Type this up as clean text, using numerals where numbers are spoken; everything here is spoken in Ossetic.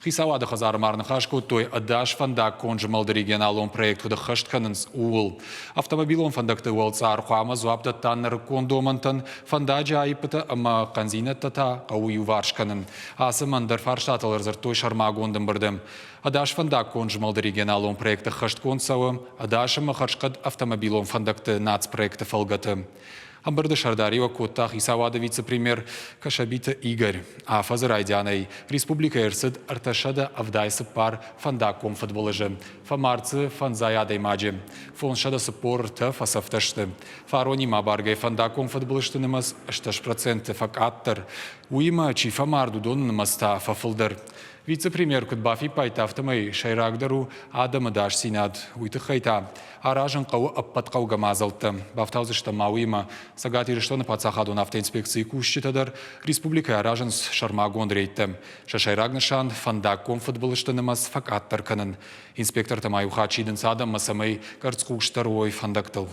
Хицауады хӕдзары ма ӕрныхас кодтой, ӕдас фӕндаггон змӕлды регионалон проект куыд ӕххӕст кӕнынц, ууыл. Автомобилон фӕндӕгты уӕлцъар хъуамӕ дзуапп дӕтта нырыккон домӕнтӕн, фӕндаджы аиппытӕ ӕмӕ хъӕндзинӕдтӕ та хъӕуы иуварс кӕнын. Ацы ӕмӕ ӕндӕр фарстатыл ӕрдзырдтой сӕрмагонд ӕмбырды. Ӕдас фӕндаггон змӕлды регионалон проект ӕххӕстгонд цӕуы ӕдас ӕмӕ хӕрзхъӕд автомобилон фӕндӕгты нацпроекты фӕлгӕты. Ӕмбырды сӕрдариуӕг кодта хицауады вице-премьер Кӕсӕбиты Игорь. Афӕдзы райдианӕй республикӕйы ӕрцыд 374 фӕндаггон фыдбылызы. Фӕмард дзы фӕндзай адӕймаджы. 543 фӕцӕфтӕ сты. Фаронимӕ абаргӕ фӕндаггон фыдбылызты нымӕц 80% фӕкъаддӕр. Уыимӕ, чи фӕмард, уыдоны нымӕц та фӕфылдӕр. Вице-премьер куыд бафиппайдта, афтӕмӕй сӕйрагдӕр у адӕмы ӕдасдзинад. Уый тыххӕй та аразын хъӕуы ӕппӕт хъӕугӕ мадзӕлттӕ. Бафтаудзыстӕм ма уыимӕ Цӕгат Ирыстоны паддзахадон автоинспекцийы кусджытӕ дӕр республикӕйы аразынц сӕрмагонд рейдтӕ. Сӕ сӕйраг нысан – фӕндаггон фыдбылызты нымӕц фӕкъаддӕр кӕнын. Инспектортӕ ма иу хатт сидынц адӕммӕ, цӕмӕй къӕрцхъусдӕр уой фӕндӕгтыл.